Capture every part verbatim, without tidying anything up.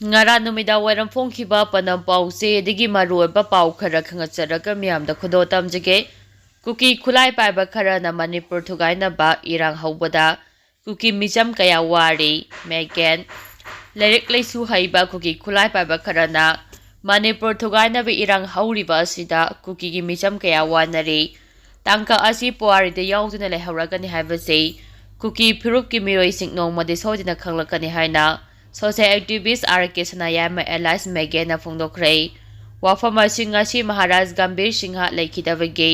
ꯉꯔꯥꯡ ꯅꯨꯃꯤꯗꯥꯡ ꯋꯥꯏꯔꯝ ꯐꯣꯡꯈꯤꯕ ꯄꯅꯝ ꯄꯥꯎꯆꯦꯗꯒꯤ ꯃꯔꯨꯑꯣꯏꯕ ꯄꯥꯎ ꯈꯔ ꯈꯪꯍꯟꯖꯔꯒ ꯃꯤꯌꯥꯝꯗ ꯈꯨꯗꯣꯜ ꯇꯝꯖꯒꯦ꯫ ꯀꯨꯀꯤ ꯈꯨꯠꯂꯥꯏ ꯄꯥꯏꯕ ꯈꯔꯅ ꯃꯅꯤꯄꯨꯔ ꯊꯨꯒꯥꯏꯅꯕ ꯏꯔꯥꯡ ꯍꯧꯕꯗ ꯀꯨꯀꯤ ꯃꯤꯆꯝ ꯀꯌꯥ ꯋꯥꯔꯤ꯫ ꯃꯦꯒꯦꯟ꯫ ꯂꯥꯏꯔꯤꯛ ꯂꯥꯏꯁꯨ ꯍꯩꯕ ꯀꯨꯀꯤ ꯈꯨꯠꯂꯥꯏ ꯄꯥꯏꯕ ꯈꯔꯅ ꯃꯅꯤꯄꯨꯔ ꯊꯨꯒꯥꯏꯅꯕ ꯏꯔꯥꯡ ꯍꯧꯔꯤꯕ ꯑꯁꯤꯗ ꯀꯨꯀꯤꯒꯤ ꯃꯤꯆꯝ ꯀꯌꯥ ꯋꯥꯅꯔꯤ꯫ ꯇꯥꯡꯀꯛ ꯑꯁꯤ ꯄꯨꯋꯥꯔꯤꯗ ꯌꯥꯎꯗꯨꯅ ꯂꯩꯍꯧꯔꯒꯅꯤ ꯍꯥꯏꯕꯁꯤ ꯀꯨꯀꯤ ꯐꯨꯔꯨꯞꯀꯤ ꯃꯤꯑꯣꯏꯁꯤꯡ ꯅꯣꯡꯃꯗꯤ ꯁꯣꯏꯗꯅ ꯈꯪꯂꯛꯀꯅꯤ ꯍꯥꯏꯅ social activist ꯑꯥꯔ ꯀꯦ ꯁꯅꯥꯌꯥꯏꯃ alias ꯃꯦꯒꯦꯟꯅ ꯐꯣꯡꯗꯣꯛꯈ꯭ꯔꯦ꯫ ꯋꯥꯐꯝ ꯑꯁꯤ ꯉꯁꯤ ꯃꯍꯥꯔꯥꯖ ꯒꯝꯚꯤꯔ ꯁꯤꯡꯍ ꯂꯩꯈꯤꯗꯕꯒꯤ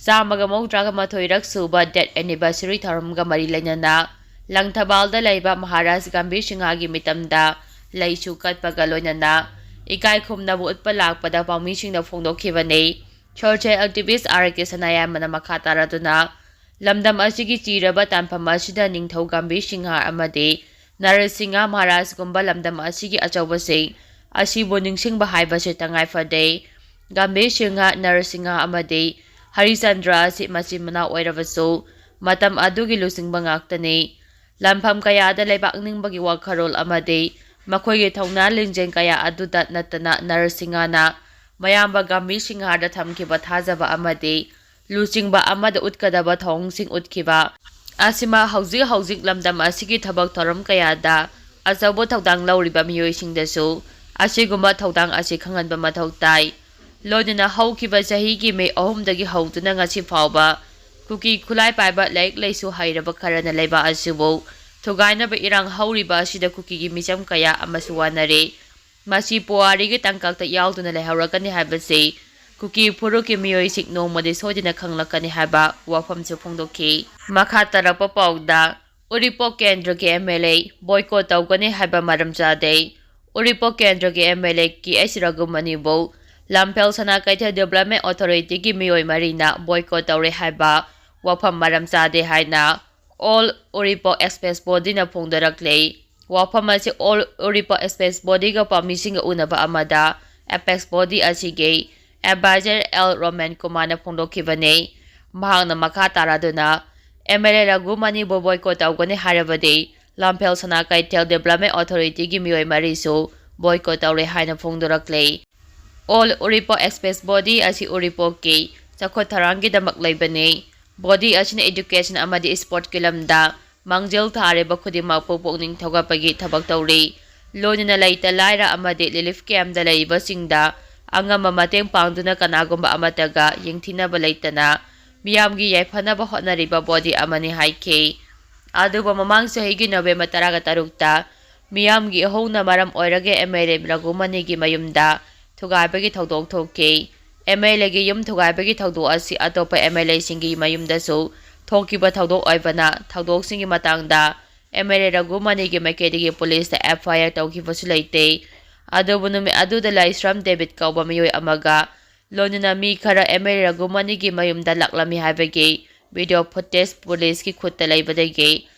ꯆꯥꯝꯃꯒ ꯃꯧꯗ꯭ꯔꯥꯒ ꯃꯥꯊꯣꯏꯔꯛ ꯁꯨꯕ death anniversary ꯊꯧꯔꯝꯒ ꯃꯔꯤ ꯂꯩꯅꯅ ꯂꯪꯊꯕꯥꯜꯗ ꯂꯩꯕ ꯃꯍꯥꯔꯥꯖ ꯒꯝꯚꯤꯔ ꯁꯤꯡꯍꯒꯤ ꯃꯤꯇꯝꯗ ꯂꯩꯁꯨ ꯀꯠꯄꯒ ꯂꯣꯏꯅꯅ ꯏꯀꯥꯏ ꯈꯨꯝꯅꯕ ꯎꯠꯄ ꯂꯥꯛꯄꯗ ꯄꯥꯎꯃꯤꯁꯤꯡꯅ ꯐꯣꯡꯗꯣꯛꯈꯤꯕꯅꯤ꯫ Social activist ꯑꯥꯔ ꯀꯦ ꯁꯅꯥꯌꯥꯏꯃꯅ ꯃꯈꯥ ꯇꯥꯔꯗꯨꯅ ꯂꯝꯗꯝ ꯑꯁꯤꯒꯤ ꯆꯤꯔꯕ ꯇꯥꯟꯐꯝ ꯑꯁꯤꯗ ꯅꯤꯡꯊꯧ ꯒꯝꯚꯤꯔ ꯁꯤꯡꯍ ꯑꯃꯗꯤ ꯅꯔꯁꯤꯡꯍ ꯃꯍꯥꯔꯥꯖꯒꯨꯝꯕ ꯂꯝꯗꯝ ꯑꯁꯤꯒꯤ ꯑꯆꯧꯕꯁꯤꯡ ꯑꯁꯤꯕꯨ ꯅꯤꯡꯁꯤꯡꯕ ꯍꯥꯏꯕꯁꯤ ꯇꯉꯥꯏ ꯐꯗꯦ꯫ ꯒꯝꯚꯤꯔ ꯁꯤꯡꯍ, ꯅꯔꯁꯤꯡꯍ ꯑꯃꯗꯤ ꯍꯔꯤꯆꯟꯗ꯭ꯔ ꯑꯁꯤ ꯃꯆꯤꯟ ꯃꯅꯥꯎ ꯑꯣꯏꯔꯕꯁꯨ ꯃꯇꯝ ꯑꯗꯨꯒꯤ ꯂꯨꯆꯤꯡꯕ ꯉꯥꯛꯇꯅꯤ꯫ ꯂꯥꯟꯐꯝ ꯀꯌꯥꯗ ꯂꯩꯕꯥꯛ ꯅꯤꯡꯕꯒꯤ ꯋꯥꯈꯜꯂꯣꯟ ꯑꯃꯗꯤ ꯃꯈꯣꯏꯒꯤ ꯊꯧꯅꯥ ꯂꯤꯡꯖꯦꯜ ꯀꯌꯥ ꯑꯗꯨꯗ ꯅꯠꯇꯅ ꯅꯔꯁꯤꯡꯍꯅ ꯃꯌꯥꯝꯕ ꯒꯝꯚꯤꯔ ꯁꯤꯡꯍꯗ ꯊꯝꯈꯤꯕ ꯊꯥꯖꯕ ꯑꯃꯗꯤ ꯂꯨꯆꯤꯡꯕ ꯑꯃꯗ ꯎꯠꯀꯗꯕ ꯊꯧꯑꯣꯡꯁꯤꯡ ꯎꯠꯈꯤꯕ ꯑꯁꯤꯃ ꯍꯧꯖꯤꯛ ꯍꯧꯖꯤꯛ ꯂꯝꯗꯝ ꯑꯁꯤꯒꯤ ꯊꯕꯛ ꯊꯧꯔꯝ ꯀꯌꯥꯗ ꯑꯆꯧꯕ ꯊꯧꯗꯥꯡ ꯂꯧꯔꯤꯕ ꯃꯤꯑꯣꯏꯁꯤꯡꯗꯁꯨ ꯑꯁꯤꯒꯨꯝꯕ ꯊꯧꯗꯥꯡ ꯑꯁꯤ ꯈꯪꯍꯟꯕ ꯃꯊꯧ ꯇꯥꯏ꯫ ꯂꯣꯏꯅꯅ ꯍꯧꯈꯤꯕ ꯆꯍꯤꯒꯤ ꯃꯦ ꯑꯍꯨꯝꯗꯒꯤ ꯍꯧꯗꯨꯅ ꯉꯁꯤ ꯐꯥꯎꯕ ꯀꯨꯀꯤ ꯈꯨꯠꯂꯥꯏ ꯄꯥꯏꯕ ꯂꯥꯏꯔꯤꯛ ꯂꯥꯏꯁꯨ ꯍꯩꯔꯕ ꯈꯔꯅ ꯂꯩꯕꯥꯛ ꯑꯁꯤꯕꯨ ꯊꯨꯒꯥꯏꯅꯕ ꯏꯔꯥꯡ ꯍꯧꯔꯤꯕ ꯑꯁꯤꯗ ꯀꯨꯀꯤꯒꯤ ꯃꯤꯆꯝ ꯀꯌꯥ ꯑꯃꯁꯨ ꯋꯥꯅꯔꯦ꯫ ꯃꯁꯤ ꯄꯨꯋꯥꯔꯤꯒꯤ ꯇꯥꯡꯀꯛꯇ ꯌꯥꯎꯗꯨꯅ ꯂꯩꯍꯧꯔꯒꯅꯤ ꯍꯥꯏꯕꯁꯤ ꯀꯨꯀꯤ ꯐꯨꯔꯨꯞꯀꯤ ꯃꯤꯑꯣꯏꯁꯤꯡ ꯅꯣꯡꯃꯗꯤ ꯁꯣꯏꯗꯅ ꯈꯪꯂꯛꯀꯅꯤ ꯍꯥꯏꯕ ꯋꯥꯐꯝꯁꯨ ꯐꯣꯡꯗꯣꯛꯈꯤ꯫ ꯃꯈꯥ ꯇꯥꯔꯛꯄ ꯄꯥꯎꯗ, ꯎꯔꯤꯄꯣꯛ ꯀꯦꯟꯗ꯭ꯔꯒꯤ ꯑꯦꯝ ꯑꯦꯜ ꯑꯦ boycott ꯇꯧꯒꯅꯤ ꯍꯥꯏꯕ ꯃꯔꯝ ꯆꯥꯗꯦ꯫ ꯎꯔꯤꯄꯣꯛ ꯀꯦꯟꯗ꯭ꯔꯒꯤ M L A K H ꯔꯘꯨꯃꯅꯤꯕꯨ ꯂꯝꯐꯦꯜ ꯁꯅꯥ ꯀꯩꯊꯦꯜ Development Authority ꯒꯤ ꯃꯤꯑꯣꯏ ꯃꯔꯤꯅ boycott ꯇꯧꯔꯦ ꯍꯥꯏꯕ ꯋꯥꯐꯝ ꯃꯔꯝ ꯆꯥꯗꯦ ꯍꯥꯏꯅ All Uripok Apex Body ꯅ ꯐꯣꯡꯗꯣꯔꯛꯂꯦ꯫ ꯋꯥꯐꯝ ꯑꯁꯤ All Uripok Apex Body ꯒ ꯄꯥꯎꯃꯤꯁꯤꯡꯒ ꯎꯅꯕ ꯑꯃꯗ Apex Body ꯑꯁꯤꯒꯤ advisor ꯑꯦꯜ ꯔꯣꯃꯦꯟ ꯀꯨꯃꯥꯔꯅ ꯐꯣꯡꯗꯣꯛꯈꯤꯕꯅꯤ꯫ ꯃꯍꯥꯛꯅ ꯃꯈꯥ ꯇꯥꯔꯗꯨꯅ ꯑꯦꯝ ꯑꯦꯜ ꯑꯦ ꯔꯘꯨꯃꯅꯤꯕꯨ boycott ꯇꯧꯒꯅꯤ ꯍꯥꯏꯔꯕꯗꯤ ꯂꯝꯐꯦꯜ ꯁꯅꯥ ꯀꯩꯊꯦꯜ Development Authority ꯒꯤ ꯃꯤꯑꯣꯏ ꯃꯔꯤꯁꯨ ꯕꯣꯏꯀꯣꯠ ꯇꯧꯔꯦ ꯍꯥꯏꯅ ꯐꯣꯡꯗꯣꯔꯛꯂꯦ꯫ ꯑꯣꯜ ꯎꯔꯤꯄꯣꯛ ꯑꯦꯛꯁꯄ꯭ꯔꯦꯁ ꯕꯣꯗꯤ ꯑꯁꯤ ꯎꯔꯤꯄꯣꯛꯀꯤ ꯆꯥꯎꯈꯠ ꯊꯧꯔꯥꯡꯒꯤꯗꯃꯛ ꯂꯩꯕꯅꯤ꯫ ꯕꯣꯗꯤ ꯑꯁꯤꯅ ꯏꯗꯨꯀꯦꯁꯟ ꯑꯃꯗꯤ ꯁ꯭ꯄꯣꯔꯠꯀꯤ ꯂꯝꯗ ꯃꯥꯡꯖꯤꯜ ꯊꯥꯔꯤꯕ ꯈꯨꯗꯤꯡꯃꯛꯄꯨ ꯄꯨꯛꯅꯤꯡ ꯊꯧꯒꯠꯄꯒꯤ ꯊꯕꯛ ꯇꯧꯔꯤ꯫ ꯂꯣꯏꯅꯅ ꯂꯩꯇ ꯂꯥꯏꯔ ꯑꯃꯗꯤ ꯔꯤꯂꯤꯐ ꯀꯦꯝꯞꯇ ꯂꯩꯔꯤꯕꯁꯤꯡꯗ ꯑꯉꯝꯕ ꯃꯇꯦꯡ ꯄꯥꯡꯗꯨꯅ ꯀꯅꯥꯒꯨꯝꯕ ꯑꯃꯠꯇꯒ ꯌꯦꯡꯊꯤꯅꯕ ꯂꯩꯇꯅ ꯃꯤꯌꯥꯝꯒꯤ ꯌꯥꯏꯐꯅꯕ ꯍꯣꯠꯅꯔꯤꯕ ꯕꯣꯗꯤ ꯑꯃꯅꯤ ꯍꯥꯏꯈꯤ꯫ ꯑꯗꯨꯕꯨ ꯃꯃꯥꯡ ꯆꯍꯤꯒꯤ ꯅꯣꯕꯦꯝꯕꯔ ꯇꯔꯥꯒ ꯇꯔꯨꯛꯇ ꯃꯤꯌꯥꯝꯒꯤ ꯏꯍꯧꯅ ꯃꯔꯝ ꯑꯣꯏꯔꯒ ꯑꯦꯝ ꯑꯦꯜ ꯑꯦ ꯔꯘꯨꯃꯅꯤꯒꯤ ꯃꯌꯨꯝꯗ ꯊꯨꯒꯥꯏꯕꯒꯤ ꯊꯧꯗꯣꯛ ꯊꯣꯛꯈꯤ꯫ ꯑꯦꯝ ꯑꯦꯜ ꯑꯦꯒꯤ ꯌꯨꯝ ꯊꯨꯒꯥꯏꯕꯒꯤ ꯊꯧꯗꯣꯛ ꯑꯁꯤ ꯑꯇꯣꯞꯄ ꯑꯦꯝ ꯑꯦꯜ ꯑꯦꯁꯤꯡꯒꯤ ꯃꯌꯨꯝꯗꯁꯨ ꯊꯣꯛꯈꯤꯕ ꯊꯧꯗꯣꯛ ꯑꯣꯏꯕꯅ ꯊꯧꯗꯣꯛꯁꯤꯡꯒꯤ ꯃꯇꯥꯡꯗ ꯑꯦꯝ ꯑꯦꯜ ꯑꯦ ꯔꯘꯨꯃꯅꯤꯒꯤ ꯃꯥꯏꯀꯩꯗꯒꯤ ꯄꯨꯂꯤꯁꯇ ꯑꯦꯐ ꯑꯥꯏ ꯑꯥꯔ ꯇꯧꯈꯤꯕꯁꯨ ꯂꯩꯇꯦ꯫ ꯑꯗꯨꯕꯨ ꯅꯨꯃꯤꯠ ꯑꯗꯨꯗ ꯂꯥꯏꯁ꯭ꯔꯝ ꯗꯦꯕꯤꯠ ꯀꯧꯕ ꯃꯤꯑꯣꯏ ꯑꯃꯒ ꯂꯣꯏꯅꯅ ꯃꯤ ꯈꯔ ꯑꯦꯝ ꯑꯦꯜ ꯑꯦ ꯔꯘꯨꯃꯅꯤꯒꯤ ꯃꯌꯨꯝꯗ ꯂꯥꯛꯂꯝꯃꯤ ꯍꯥꯏꯕꯒꯤ ꯚꯤꯗꯤꯑꯣ ꯐꯨꯇꯦꯖ ꯄꯨꯂꯤꯁꯀꯤ ꯈꯨꯠꯇ ꯂꯩꯕꯗꯒꯤ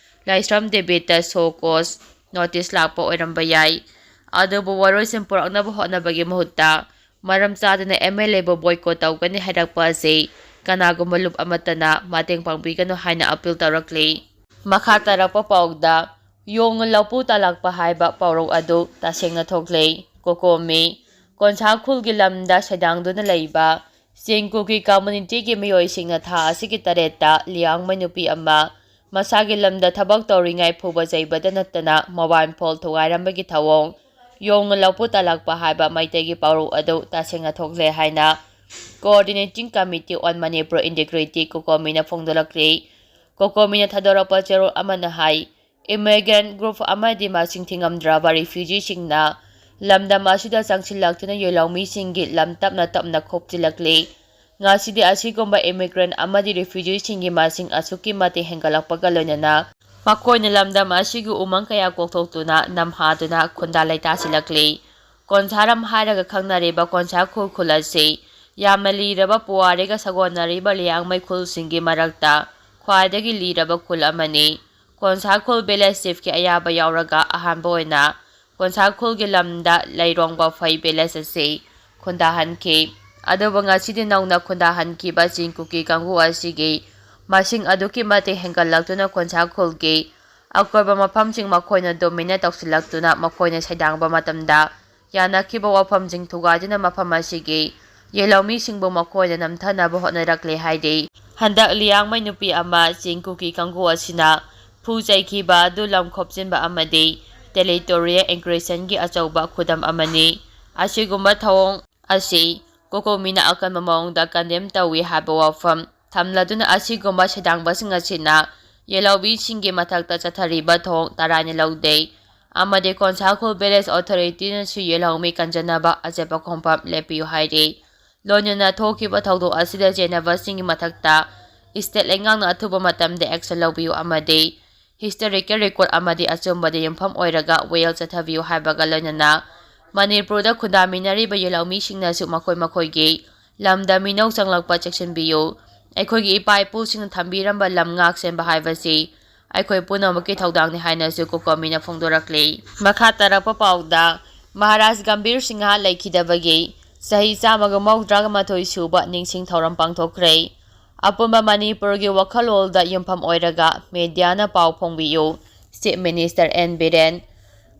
ꯂꯥꯏꯁ꯭ꯔꯝ ꯗꯦꯕꯤꯠꯇ ꯁꯣ ꯀꯣꯖ ꯅꯣꯇꯤꯁ ꯂꯥꯛꯄ ꯑꯣꯏꯔꯝꯕ ꯌꯥꯏ꯫ ꯑꯗꯨꯕꯨ ꯋꯥꯔꯣꯏꯁꯤꯟ ꯄꯨꯔꯛꯅꯕ ꯍꯣꯠꯅꯕꯒꯤ ꯃꯍꯨꯠꯇ ꯃꯔꯝ ꯆꯥꯗꯅ ꯑꯦꯝ ꯑꯦꯜ ꯑꯦꯕꯨ ꯕꯣꯏꯀꯣꯠ ꯇꯧꯒꯅꯤ ꯍꯥꯏꯔꯛꯄ ꯑꯁꯤ ꯀꯅꯥꯒꯨꯝꯕ ꯂꯨꯞ ꯑꯃꯠꯇꯅ ꯃꯇꯦꯡ ꯄꯥꯡꯕꯤꯒꯅꯨ ꯍꯥꯏꯅ ꯑꯄꯤꯜ ꯇꯧꯔꯛꯂꯤ꯫ ꯃꯈꯥ ꯇꯥꯔꯛꯄ ꯄꯥꯎꯗ ꯌꯣꯡꯅ ꯂꯧꯄꯨ ꯇꯥꯜꯂꯛꯄ ꯍꯥꯏꯕ ꯄꯥꯎꯔꯧ ꯑꯗꯨ ꯇꯁꯦꯡꯅ ꯊꯣꯛꯂꯦ꯫ ꯀꯣꯀꯣꯃꯤ ꯀꯣꯟꯁꯥꯈꯨꯜꯒꯤ ꯂꯝꯗ ꯁꯩꯗꯥꯡꯗꯨꯅ ꯂꯩꯕ ꯆꯤꯡ ꯀꯨꯀꯤ ꯀꯝꯃ꯭ꯌꯨꯅꯤꯇꯤꯒꯤ ꯃꯤꯑꯣꯏꯁꯤꯡꯅ ꯊꯥ ꯑꯁꯤꯒꯤ ꯇꯔꯦꯠꯇ ꯂꯤꯌꯥꯡꯃꯩ ꯅꯨꯄꯤ ꯑꯃ ꯃꯁꯥꯒꯤ ꯂꯝꯗ ꯊꯕꯛ ꯇꯧꯔꯤꯉꯩ ꯐꯨꯕ ꯆꯩꯕꯗ ꯅꯠꯇꯅ ꯃꯣꯕꯥꯏꯜ ꯐꯣꯟ ꯊꯨꯒꯥꯏꯔꯝꯕꯒꯤ ꯊꯧꯑꯣꯡ ꯌꯣꯡꯅ ꯂꯧꯄꯨ ꯇꯥꯜꯂꯛꯄ ꯍꯥꯏꯕ ꯃꯩꯇꯩꯒꯤ ꯄꯥꯎꯔꯧ ꯑꯗꯨ ꯇꯁꯦꯡꯅ ꯊꯣꯛꯂꯦ ꯍꯥꯏꯅ Coordinating Committee on Manipur Integrity, ꯀꯣꯀꯣꯃꯤꯅ ꯐꯣꯡꯗꯣꯔꯛꯂꯤ꯫ ꯀꯣꯀꯣꯃꯤꯅ ꯊꯥꯗꯣꯔꯛꯄ ꯆꯦꯔꯣꯜ ꯑꯃꯅ ꯍꯥꯏ, ꯏꯃꯤꯒ꯭ꯔꯦꯟꯠ ꯒ꯭ꯔꯨꯞ ꯑꯃꯗꯤ ꯃꯁꯤꯡ ꯊꯤꯉꯝꯗ꯭ꯔꯕ ꯔꯤꯐ꯭ꯌꯨꯖꯤꯁꯤꯡꯅ ꯂꯝꯗꯝ ꯑꯁꯤꯗ ꯆꯪꯁꯤꯜꯂꯛꯇꯨꯅ ꯌꯦꯜꯍꯧꯃꯤꯁꯤꯡꯒꯤ ꯂꯝ ꯇꯞꯅ ꯇꯞꯅ ꯈꯣꯞꯆꯤꯜꯂꯛꯂꯤ꯫ ꯉꯁꯤꯗꯤ ꯑꯁꯤꯒꯨꯝꯕ ꯏꯃꯤꯒ꯭ꯔꯦꯟꯠ ꯑꯃꯗꯤ ꯔꯤꯐ꯭ꯌꯨꯖꯤꯁꯤꯡꯒꯤ ꯃꯁꯤꯡ ꯑꯁꯨꯛꯀꯤ ꯃꯇꯤꯛ ꯍꯦꯟꯒꯠꯂꯛꯄꯒ ꯂꯣꯏꯅꯅ ꯃꯈꯣꯏꯅ ꯂꯝꯗꯝ ꯑꯁꯤꯒꯤ ꯎꯃꯪ ꯀꯌꯥ ꯀꯣꯛꯊꯣꯛꯇꯨꯅ ꯅꯝꯍꯥꯗꯨꯅ ꯈꯨꯟꯗꯥ ꯂꯩꯇꯥꯁꯤꯜꯂꯛꯂꯤ꯫ ꯀꯣꯟꯁꯥꯔꯝ ꯍꯥꯏꯔꯒ ꯈꯪꯅꯔꯤꯕ ꯀꯣꯟꯁꯥ ꯈꯨꯜ ꯈꯨꯜ ꯑꯁꯤ ꯌꯥꯝꯅ ꯂꯤꯔꯕ ꯄꯨꯋꯥꯔꯤꯒ ꯁꯥꯒꯣꯟꯅꯔꯤꯕ ꯂꯤꯌꯥꯡꯃꯩ ꯈꯨꯜꯁꯤꯡꯒꯤ ꯃꯔꯛꯇ ꯈ꯭ꯋꯥꯏꯗꯒꯤ ꯂꯤꯔꯕ ꯈꯨꯜ ꯑꯃꯅꯤ꯫ ꯀꯣꯟꯁꯥꯈꯨꯜ ꯚꯤꯂꯦꯖ ꯆꯤꯐꯀꯤ ꯑꯌꯥꯕ ꯌꯥꯎꯔꯒ ꯑꯍꯥꯟꯕ ꯑꯣꯏꯅ ꯀꯣꯟꯁꯥꯈꯨꯜꯒꯤ ꯂꯝꯗ ꯂꯩꯔꯣꯡ ꯕꯐꯩ ꯚꯤꯂꯦꯖ ꯑꯁꯤ ꯈꯨꯟꯗꯥꯍꯟꯈꯤ꯫ ꯑꯗꯨꯕꯨ ꯉꯁꯤꯗꯤ ꯅꯧꯅ ꯈꯨꯟꯗꯥꯍꯟꯈꯤꯕ ꯆꯤꯡ ꯀꯨꯀꯤ ꯀꯥꯡꯕꯨ ꯑꯁꯤꯒꯤ ꯃꯁꯤꯡ ꯑꯗꯨꯛꯀꯤ ꯃꯇꯤꯛ ꯍꯦꯟꯒꯠꯂꯛꯇꯨꯅ ꯀꯣꯟꯁꯥꯈꯨꯜꯒꯤ ꯑꯀꯣꯏꯕ ꯃꯐꯝꯁꯤꯡ ꯃꯈꯣꯏꯅ ꯗꯣꯃꯤꯅꯦꯠ ꯇꯧꯁꯤꯜꯂꯛꯇꯨꯅ ꯃꯈꯣꯏꯅ ꯁꯩꯗꯥꯡꯕ ꯃꯇꯝꯗ ꯌꯥꯅꯈꯤꯕ ꯋꯥꯐꯝꯁꯤꯡ ꯊꯨꯒꯥꯏꯗꯨꯅ ꯃꯐꯝ ꯑꯁꯤꯒꯤ ꯌꯦꯜꯍꯧꯃꯤꯁꯤꯡꯕꯨ ꯃꯈꯣꯏꯅ ꯅꯝꯊꯅꯕ ꯍꯣꯠꯅꯔꯛꯂꯦ ꯍꯥꯏꯔꯤ꯫ ꯍꯟꯗꯛ ꯂꯤꯌꯥꯡꯃꯩ ꯅꯨꯄꯤ ꯑꯃ ꯆꯤꯡ ꯀꯨꯀꯤ ꯀꯥꯡꯕꯨ ꯑꯁꯤꯅ ꯐꯨ ꯆꯩꯈꯤꯕ ꯑꯗꯨ ꯂꯝ ꯈꯣꯞꯆꯤꯟꯕ ꯑꯃꯗꯤ territorial aggressionꯒꯤ ꯑꯆꯧꯕ ꯈꯨꯗꯝ ꯑꯃꯅꯤ꯫ ꯑꯁꯤꯒꯨꯝꯕ ꯊꯧꯑꯣꯡ ꯑꯁꯤ ꯀꯣꯀꯣꯃꯤꯅ ꯑꯀꯟꯕ ꯃꯑꯣꯡꯗ condemn ꯇꯧꯏ ꯍꯥꯏꯕ ꯋꯥꯐꯝ ꯊꯝꯂꯗꯨꯅ, ꯑꯁꯤꯒꯨꯝꯕ ꯁꯦꯗꯥꯡꯕꯁꯤꯡ ꯑꯁꯤꯅ ꯌꯦꯜꯍꯧꯃꯤꯁꯤꯡꯒꯤ ꯃꯊꯛꯇ ꯆꯠꯊꯔꯤꯕ ꯊꯧꯑꯣꯡ ꯇꯔꯥꯏꯅ ꯂꯧꯗꯦ ꯑꯃꯗꯤ ꯀꯣꯟꯁꯥꯈꯣꯜ village authorityꯅꯁꯨ ꯌꯦꯜꯍꯧꯃꯤ ꯀꯟꯖꯅꯕ ꯑꯆꯦꯠꯄ ꯈꯣꯡꯐꯝ ꯂꯦꯞꯄꯤꯌꯨ ꯍꯥꯏꯔꯤ꯫ ꯂꯣꯏꯅꯅ ꯊꯣꯛꯈꯤꯕ ꯊꯧꯗꯣꯛ ꯑꯁꯤꯗ ꯆꯦꯟꯅꯕꯁꯤꯡꯒꯤ ꯃꯊꯛꯇ state ꯂꯩꯉꯥꯛꯅ ꯑꯊꯨꯕ ꯃꯇꯝꯗ action ꯂꯧꯕꯤꯌꯨ ꯑꯃꯗꯤ historical record ꯑꯃꯗꯤ ꯑꯆꯨꯝꯕꯗ ꯌꯨꯝꯐꯝ ꯑꯣꯏꯔꯒ ꯋꯥꯌꯦꯜ ꯆꯠꯊꯕꯤꯌꯨ ꯍꯥꯏꯕꯒ ꯂꯣꯏꯅꯅ ꯃꯅꯤꯄꯨꯔꯗ ꯈꯨꯟꯗꯥꯃꯤꯟꯅꯔꯤꯕ ꯌꯦꯜꯍꯧꯃꯤꯁꯤꯡꯅꯁꯨ ꯃꯈꯣꯏ ꯃꯈꯣꯏꯒꯤ ꯂꯝꯗ ꯃꯤꯅꯧ ꯆꯪꯂꯛꯄ ꯆꯦꯛꯁꯤꯟꯕꯤꯌꯨ꯫ ꯑꯩꯈꯣꯏꯒꯤ ꯏꯄꯥ ꯏꯄꯨꯁꯤꯡꯅ ꯊꯝꯕꯤꯔꯝꯕ ꯂꯝ ꯉꯥꯛ ꯁꯦꯟꯕ ꯍꯥꯏꯕꯁꯤ ꯑꯩꯈꯣꯏ ꯄꯨꯝꯅꯃꯛꯀꯤ ꯊꯧꯗꯥꯡꯅꯤ ꯍꯥꯏꯅꯁꯨ ꯀꯣꯀꯣꯃꯤꯅ ꯐꯣꯡꯗꯣꯔꯛꯂꯤ꯫ ꯃꯈꯥ ꯇꯥꯔꯛꯄ ꯄꯥꯎꯗ, ꯃꯍꯥꯔꯥꯖ ꯒꯝꯚꯤꯔ ꯁꯤꯡꯍ ꯂꯩꯈꯤꯗꯕꯒꯤ ꯆꯍꯤ ꯆꯥꯝꯃꯒ ꯃꯧꯗ꯭ꯔꯥꯒ ꯃꯥꯊꯣꯏ ꯁꯨꯕ ꯅꯤꯡꯁꯤꯡ ꯊꯧꯔꯝ ꯄꯥꯡꯊꯣꯛꯈ꯭ꯔꯦ꯫ ꯑꯄꯨꯟꯕ ꯃꯅꯤꯄꯨꯔꯒꯤ ꯋꯥꯈꯜꯂꯣꯜꯗ ꯌꯨꯝꯐꯝ ꯑꯣꯏꯔꯒ mediaꯅ ꯄꯥꯎ ꯐꯣꯡꯕꯤꯌꯨ꯫ Chief Minister N Biren.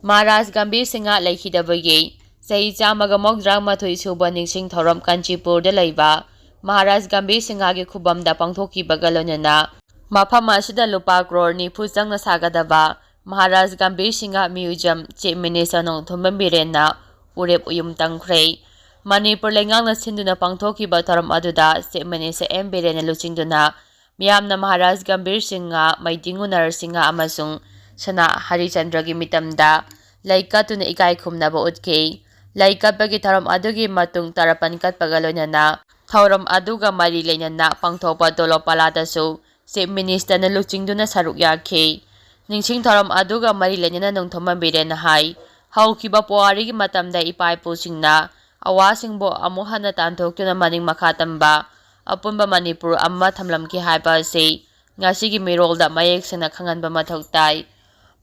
Maharaj Gambhir Singh ꯂꯩꯈꯤꯗꯕꯒꯤ ꯆꯍꯤ ꯆꯥꯝꯃꯒ ꯃꯧꯗ꯭ꯔꯥ ꯃꯥꯊꯣꯏ ꯁꯨꯕ ꯅꯤꯡꯁꯤꯡ ꯊꯧꯔꯝ ꯀꯥꯟꯆꯤꯄꯨꯔꯗ ꯂꯩꯕ ꯃꯍꯥꯔꯥꯖ ꯒꯝꯚꯤꯔ ꯁꯤꯡꯍꯒꯤ ꯈꯨꯕꯝꯗ ꯄꯥꯡꯊꯣꯛꯈꯤꯕꯒ ꯂꯣꯏꯅꯅ ꯃꯐꯝ ꯑꯁꯤꯗ ꯂꯨꯄꯥ ꯀ꯭ꯔꯣꯔ ꯅꯤꯐꯨ ꯆꯪꯅ ꯁꯥꯒꯗꯕ Maharaj Gambhir Singh museum Chief Minister Nongthombam ꯕꯤꯔꯦꯟꯅ ꯎꯔꯦꯞ ꯎꯌꯨꯝ ꯇꯝꯈ꯭ꯔꯦ꯫ Manipur ꯂꯩꯉꯥꯛꯅ ꯁꯤꯟꯗꯨꯅ ꯄꯥꯡꯊꯣꯛꯈꯤꯕ ꯊꯧꯔꯝ ꯑꯗꯨꯗ Chief Minister N ꯕꯤꯔꯦꯟꯅ ꯂꯨꯆꯤꯡꯗꯨꯅ ꯃꯤꯌꯥꯝꯅ ꯃꯍꯥꯔꯥꯖ ꯒꯝꯚꯤꯔ ꯁꯤꯡꯍ, ꯃꯩꯗꯤꯡꯉꯨ ꯅꯔꯁꯤꯡꯍ ꯑꯃꯁꯨꯡ ꯁꯅꯥ ꯍꯔꯤꯆꯟꯗ꯭ꯔꯒꯤ ꯃꯤꯇꯝꯗ ꯂꯩ ꯀꯠꯇꯨꯅ ꯏꯀꯥꯏ ꯈꯨꯝꯅꯕ ꯎꯠꯈꯤ꯫ ꯂꯩ ꯀꯠꯄꯒꯤ ꯊꯧꯔꯝ ꯑꯗꯨꯒꯤ ꯃꯇꯨꯡ ꯇꯔꯄꯟ ꯀꯠꯄꯒ ꯂꯣꯏꯅꯅ ꯊꯧꯔꯝ ꯑꯗꯨꯒ ꯃꯔꯤ ꯂꯩꯅꯅ ꯄꯥꯡꯊꯣꯛꯄ ꯗꯣꯂꯣꯄꯥꯂꯥꯗꯁꯨ Chief Ministerꯅ ꯂꯨꯆꯤꯡꯗꯨꯅ ꯁꯔꯨꯛ ꯌꯥꯈꯤ꯫ ꯅꯤꯡꯁꯤꯡ ꯊꯧꯔꯝ ꯑꯗꯨꯒ ꯃꯔꯤ ꯂꯩꯅꯅ ꯅꯣꯡꯊꯣꯝꯕꯝ ꯕꯤꯔꯦꯟꯅ ꯍꯥꯏ, ꯍꯧꯈꯤꯕ ꯄꯨꯋꯥꯔꯤꯒꯤ ꯃꯇꯝꯗ ꯏꯄꯥ ꯏꯄꯨꯁꯤꯡꯅ ꯑꯋꯥꯁꯤꯡꯕꯨ ꯑꯃꯨꯛ ꯍꯟꯅ ꯇꯥꯟꯊꯣꯛꯇꯨꯅ ꯃꯅꯤꯡ ꯃꯈꯥ ꯇꯝꯕ ꯑꯄꯨꯟꯕ ꯃꯅꯤꯄꯨꯔ ꯑꯃ ꯊꯝꯂꯝꯈꯤ ꯍꯥꯏꯕ ꯑꯁꯤ ꯉꯁꯤꯒꯤ ꯃꯤꯔꯣꯜꯗ ꯃꯌꯦꯛ ꯁꯦꯡꯅ ꯈꯪꯍꯟꯕ ꯃꯊꯧ ꯇꯥꯏ꯫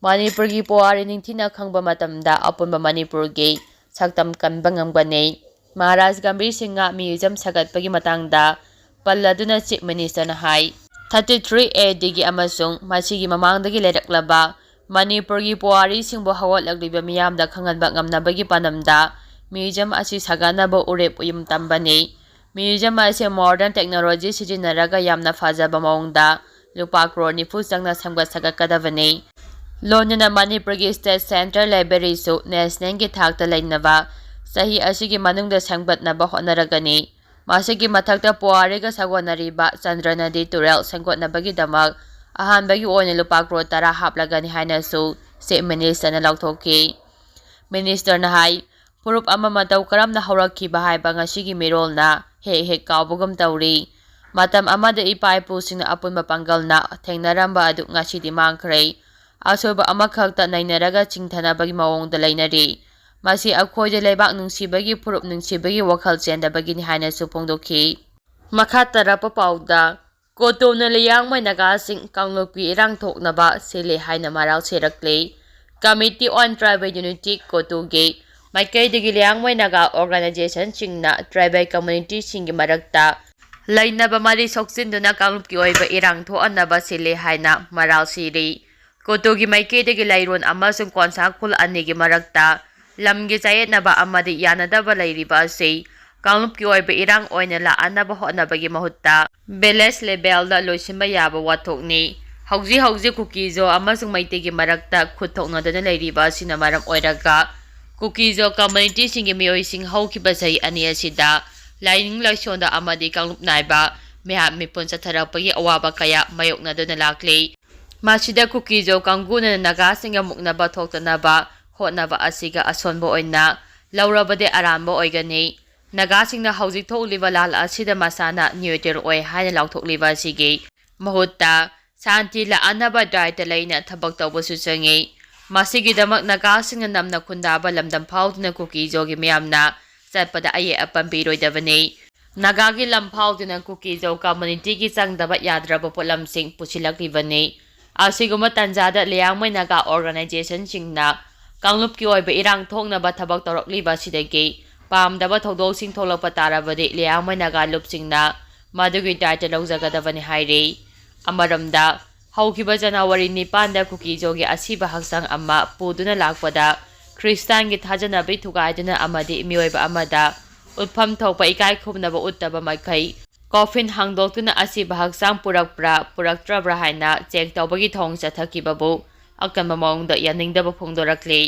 ꯃꯅꯤꯄꯨꯔꯒꯤ ꯄꯨꯋꯥꯔꯤ ꯅꯤꯡꯊꯤꯅ ꯈꯪꯕ ꯃꯇꯝꯗ ꯑꯄꯨꯟꯕ ꯃꯅꯤꯄꯨꯔꯒꯤ ꯁꯛꯇꯝ ꯀꯟꯕ ꯉꯝꯒꯅꯤ꯫ ꯃꯍꯥꯔꯥꯖ ꯒꯝꯚꯤꯔ ꯁꯤꯡꯍ museum ꯁꯥꯒꯠꯄꯒꯤ ꯃꯇꯥꯡꯗ ꯄꯜꯂꯗꯨꯅ Chief Ministerꯅ ꯍꯥꯏ, thirty three ADꯒꯤ ꯑꯃꯁꯨꯡ ꯃꯁꯤꯒꯤ ꯃꯃꯥꯡꯗꯒꯤ ꯂꯩꯔꯛꯂꯕ ꯃꯅꯤꯄꯨꯔꯒꯤ ꯄꯨꯋꯥꯔꯤꯁꯤꯡꯕꯨ ꯍꯧꯒꯠꯂꯛꯂꯤꯕ ꯃꯤꯌꯥꯝꯗ ꯈꯪꯍꯟꯕ ꯉꯝꯅꯕꯒꯤ ꯄꯥꯟꯗꯝꯗ museum ꯑꯁꯤ ꯁꯥꯒꯠꯅꯕ ꯎꯔꯦꯞ ꯎꯌꯨꯝ ꯇꯝꯕꯅꯤ꯫ Museum ꯑꯁꯤ modern technology ꯁꯤꯖꯤꯟꯅꯔꯒ ꯌꯥꯝꯅ ꯐꯖꯕ ꯃꯑꯣꯡꯗ ꯂꯨꯄꯥ ꯀ꯭ꯔꯣꯔ ꯅꯤꯐꯨ ꯆꯪꯅ ꯁꯦꯝꯒꯠ ꯁꯥꯒꯠꯀꯗꯕꯅꯤ꯫ ꯂꯣꯏꯅꯅ ꯃꯅꯤꯄꯨꯔꯒꯤ State Central Library ꯁꯨ national ꯒꯤ ꯊꯥꯛꯇ ꯂꯩꯅꯕ ꯆꯍꯤ ꯑꯁꯤꯒꯤ ꯃꯅꯨꯡꯗ ꯁꯦꯝꯒꯠꯅꯕ ꯍꯣꯠꯅꯔꯒꯅꯤ꯫ ꯃꯁꯤꯒꯤ ꯃꯊꯛꯇ ꯄꯨꯋꯥꯔꯤꯒ ꯁꯥꯒꯣꯟꯅꯔꯤꯕ ꯆꯟꯗ꯭ꯔ ꯅꯗꯤ ꯇꯨꯔꯦꯜ ꯁꯦꯝꯒꯠꯅꯕꯒꯤꯗꯃꯛ ꯑꯍꯥꯟꯕꯒꯤ ꯑꯣꯏꯅ ꯂꯨꯄꯥ ꯀ꯭ꯔꯣꯔ ꯇꯔꯥ ꯍꯥꯞꯂꯒꯅꯤ ꯍꯥꯏꯅꯁꯨ Chief Minister ꯅ ꯂꯥꯎꯊꯣꯛꯈꯤ꯫ Minister ꯅ ꯍꯥꯏ, ꯐꯨꯔꯨꯞ ꯑꯃ ꯃꯇꯧ ꯀꯔꯝꯅ ꯍꯧꯔꯛꯈꯤꯕ ꯍꯥꯏꯕ ꯉꯁꯤꯒꯤ ꯃꯤꯔꯣꯜꯅ ꯍꯦꯛ ꯍꯦꯛ ꯀꯥꯎꯕꯒꯨꯝ ꯇꯧꯔꯤ꯫ ꯃꯇꯝ ꯑꯃꯗ ꯏꯄꯥ ꯏꯄꯨꯁꯤꯡꯅ ꯑꯄꯨꯟꯕ ꯄꯥꯡꯒꯜꯅ ꯊꯦꯡꯅꯔꯝꯕ ꯑꯗꯨ ꯉꯁꯤꯗꯤ ꯃꯥꯡꯈ꯭ꯔꯦ꯫ ꯑꯁꯣꯏꯕ ꯑꯃꯈꯛꯇ ꯅꯩꯅꯔꯒ ꯆꯤꯡꯊꯅꯕꯒꯤ ꯃꯑꯣꯡꯗ ꯂꯩꯅꯔꯤ꯫ ꯃꯁꯤ ꯑꯩꯈꯣꯏꯗ ꯂꯩꯕꯥꯛ ꯅꯨꯡꯁꯤꯕꯒꯤ, ꯐꯨꯔꯨꯞ ꯅꯨꯡꯁꯤꯕꯒꯤ ꯋꯥꯈꯜ ꯆꯦꯟꯗꯕꯒꯤꯅꯤ ꯍꯥꯏꯅꯁꯨ ꯐꯣꯡꯗꯣꯛꯈꯤ꯫ ꯃꯈꯥ ꯇꯥꯔꯛꯄ ꯄꯥꯎꯗ, ꯀꯣꯇꯨꯅ ꯂꯤꯌꯥꯡꯃꯩ ꯅꯥꯒꯥꯁꯤꯡ ꯀꯥꯡꯂꯨꯞꯀꯤ ꯏꯔꯥꯡ ꯊꯣꯛꯅꯕ ꯁꯤꯜꯂꯤ ꯍꯥꯏꯅ ꯃꯔꯥꯜ ꯁꯤꯔꯛꯂꯤ꯫ Committee on Tribal Unity, ꯀꯣꯇꯨꯒꯤ ꯃꯥꯏꯀꯩꯗꯒꯤ ꯂꯤꯌꯥꯡꯃꯩ ꯅꯥꯒꯥ organization ꯁꯤꯡꯅ tribal community ꯁꯤꯡꯒꯤ ꯃꯔꯛꯇ ꯂꯩꯅꯕ ꯃꯔꯤ ꯁꯣꯛꯆꯤꯟꯗꯨꯅ ꯀꯥꯡꯂꯨꯞꯀꯤ ꯑꯣꯏꯕ ꯏꯔꯥꯡ ꯊꯣꯛꯍꯟꯅꯕ ꯁꯤꯜꯂꯤ ꯍꯥꯏꯅ ꯃꯔꯥꯜ ꯁꯤꯔꯤ꯫ ꯀꯣꯇꯨꯒꯤ ꯃꯥꯏꯀꯩꯗꯒꯤ ꯂꯥꯏꯔꯣꯟ ꯑꯃꯁꯨꯡ ꯀꯣꯟꯁꯥ ꯈꯨꯜ ꯑꯅꯤꯒꯤ ꯃꯔꯛꯇ ꯂꯝꯒꯤ ꯆꯌꯦꯠꯅꯕ ꯑꯃꯗꯤ ꯌꯥꯅꯗꯕ ꯂꯩꯔꯤꯕ ꯑꯁꯤ ꯀꯥꯡꯂꯨꯞꯀꯤ ꯑꯣꯏꯕ ꯏꯔꯥꯡ ꯑꯣꯏꯅ ꯂꯥꯛꯍꯟꯅꯕ ꯍꯣꯠꯅꯕꯒꯤ ꯃꯍꯨꯠꯇ village level ꯗ ꯂꯣꯏꯁꯤꯟꯕ ꯌꯥꯕ ꯋꯥꯊꯣꯛꯅꯤ꯫ ꯍꯧꯖꯤꯛ ꯍꯧꯖꯤꯛ ꯀꯨꯀꯤꯖꯣ ꯑꯃꯁꯨꯡ ꯃꯩꯇꯩꯒꯤ ꯃꯔꯛꯇ ꯈꯨꯠ ꯊꯣꯛꯅꯗꯨꯅ ꯂꯩꯔꯤꯕ ꯑꯁꯤꯅ ꯃꯔꯝ ꯑꯣꯏꯔꯒ ꯀꯨꯀꯤꯖꯣ community ꯁꯤꯡꯒꯤ ꯃꯤꯑꯣꯏꯁꯤꯡ ꯍꯧꯈꯤꯕ ꯆꯍꯤ ꯑꯅꯤ ꯑꯁꯤꯗ ꯂꯥꯏꯅꯤꯡ ꯂꯥꯏꯁꯣꯟꯗ ꯑꯃꯗꯤ ꯀꯥꯡꯂꯨꯞ ꯅꯥꯏꯕ ꯃꯤꯍꯥꯠ ꯃꯤꯄꯨꯟ ꯆꯠꯊꯔꯛꯄꯒꯤ ꯑꯋꯥꯕ ꯀꯌꯥ ꯃꯥꯌꯣꯛꯅꯗꯨꯅ ꯂꯥꯛꯂꯤ꯫ ꯃꯁꯤꯗ ꯀꯨꯀꯤꯖꯣ ꯀꯥꯡꯕꯨꯅ ꯅꯥꯒꯥꯁꯤꯡꯒ ꯃꯨꯛꯅꯕ ꯊꯣꯛꯇꯅꯕ ꯍꯣꯠꯅꯕ ꯑꯁꯤꯒ ꯑꯁꯣꯟꯕ ꯑꯣꯏꯅ ꯂꯧꯔꯕꯗꯤ ꯑꯔꯥꯟꯕ ꯑꯣꯏꯒꯅꯤ꯫ ꯅꯥꯒꯥꯁꯤꯡꯅ ꯍꯧꯖꯤꯛ ꯊꯣꯛꯂꯤꯕ ꯂꯥꯜ ꯑꯁꯤꯗ ꯃꯁꯥꯅ neutral ꯑꯣꯏ ꯍꯥꯏꯅ ꯂꯥꯎꯊꯣꯛꯂꯤꯕ ꯑꯁꯤꯒꯤ ꯃꯍꯨꯠꯇ ꯁꯥꯟꯇꯤ ꯂꯥꯛꯍꯟꯅꯕ ꯗꯥꯏꯇ ꯂꯩꯅ ꯊꯕꯛ ꯇꯧꯕꯁꯨ ꯆꯪꯏ꯫ ꯃꯁꯤꯒꯤꯗꯃꯛ ꯅꯥꯒꯥꯁꯤꯡꯅ ꯅꯝꯅ ꯈꯨꯟꯗꯥꯕ ꯂꯝꯗꯝ ꯐꯥꯎꯗꯨꯅ ꯀꯨꯀꯤꯖꯣꯒꯤ ꯃꯤꯌꯥꯝꯅ ꯆꯠꯄꯗ ꯑꯌꯦꯠ ꯑꯄꯟ ꯄꯤꯔꯣꯏꯗꯕꯅꯤ꯫ ꯅꯥꯒꯥꯒꯤ ꯂꯝ ꯐꯥꯎꯗꯨꯅ ꯀꯨꯀꯤꯖꯣ community ꯒꯤ ꯆꯪꯗꯕ ꯌꯥꯗ꯭ꯔꯕ ꯄꯣꯠꯂꯝꯁꯤꯡ ꯄꯨꯁꯤꯜꯂꯛꯂꯤꯕꯅꯤ꯫ ꯑꯁꯤꯒꯨꯝꯕ ꯇꯥꯟꯖꯥꯗ ꯂꯤꯌꯥꯡꯃꯩ ꯅꯥꯒꯥ organization ꯁꯤꯡꯅ ꯀꯥꯡꯂꯨꯞꯀꯤ ꯑꯣꯏꯕ ꯏꯔꯥꯡ ꯊꯣꯛꯅꯕ ꯊꯕꯛ ꯇꯧꯔꯛꯂꯤꯕ ꯑꯁꯤꯗꯒꯤ ꯄꯥꯝꯗꯕ ꯊꯧꯗꯣꯛꯁꯤꯡ ꯊꯣꯛꯂꯛꯄ ꯇꯥꯔꯕꯗꯤ ꯂꯤꯌꯥꯡꯃꯩ ꯅꯥꯒꯥ ꯂꯨꯞꯁꯤꯡꯅ ꯃꯗꯨꯒꯤ ꯗꯥꯏꯇ ꯂꯧꯖꯒꯗꯕꯅꯤ ꯍꯥꯏꯔꯤ꯫ ꯑꯃꯔꯣꯝꯗ, ꯍꯧꯈꯤꯕ ꯖꯅꯋꯥꯔꯤ ꯅꯤꯄꯥꯟꯗ ꯀꯨꯀꯤꯖꯣꯒꯤ ꯑꯁꯤꯕ ꯍꯛꯆꯥꯡ ꯑꯃ ꯄꯨꯗꯨꯅ ꯂꯥꯛꯄꯗ ꯈ꯭ꯔꯤꯁꯇꯥꯟꯒꯤ ꯊꯥꯖꯅꯕꯤ ꯊꯨꯒꯥꯏꯗꯨꯅ ꯑꯃꯗꯤ ꯃꯤꯑꯣꯏꯕ ꯑꯃꯗ ꯎꯠꯐꯝ ꯊꯣꯛꯄ ꯏꯀꯥꯏ ꯈꯨꯝꯅꯕ ꯎꯠꯇꯕ ꯃꯈꯩ ꯀꯣꯐꯤꯟ ꯍꯥꯡꯗꯣꯛꯇꯨꯅ ꯑꯁꯤꯕ ꯍꯛꯆꯥꯡ ꯄꯨꯔꯛꯄ꯭ꯔꯥ ꯄꯨꯔꯛꯇ꯭ꯔꯕ꯭ꯔꯥ ꯍꯥꯏꯅ ꯆꯦꯛ ꯇꯧꯕꯒꯤ ꯊꯧꯑꯣꯡ ꯆꯠꯊꯈꯤꯕꯕꯨ ꯑꯀꯟꯕ ꯃꯑꯣꯡꯗ ꯌꯥꯅꯤꯡꯗꯕ ꯐꯣꯡꯗꯣꯔꯛꯂꯤ꯫